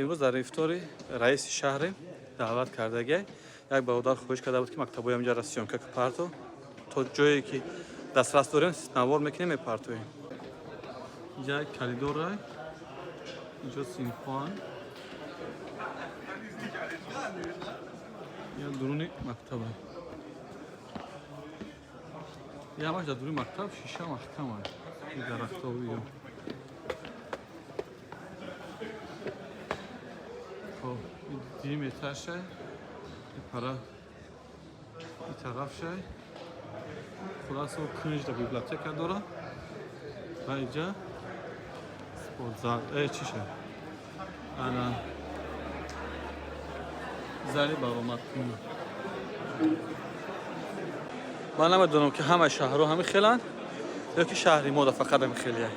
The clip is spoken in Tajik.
Имрӯз дар ифтори раиси шаҳре даъват кардагиай. Як бародар хоҳиш карда буд, ки мактабҳои ҳаминҷаро съёмка парто. То ҷое ки дастрас дорем, навор мекунем, мепартоем. Инҷа як коридорай, инҷо синфҳоанд, я дуруни мактаба. Ямаш дар дуруни мактаб шиша маҳкама, дарахтовиё. Хоб, дуюм этажшай, пара и тарафшай. Хуласо, кунҷда библиотека дора ва инҷа спортзал чиша, ана зали баромадкунӣ. Ман намедонам, ки ҳамаи шаҳрҳо ҳамин хеланд ё ки шаҳри мода фақат ҳамин хелия.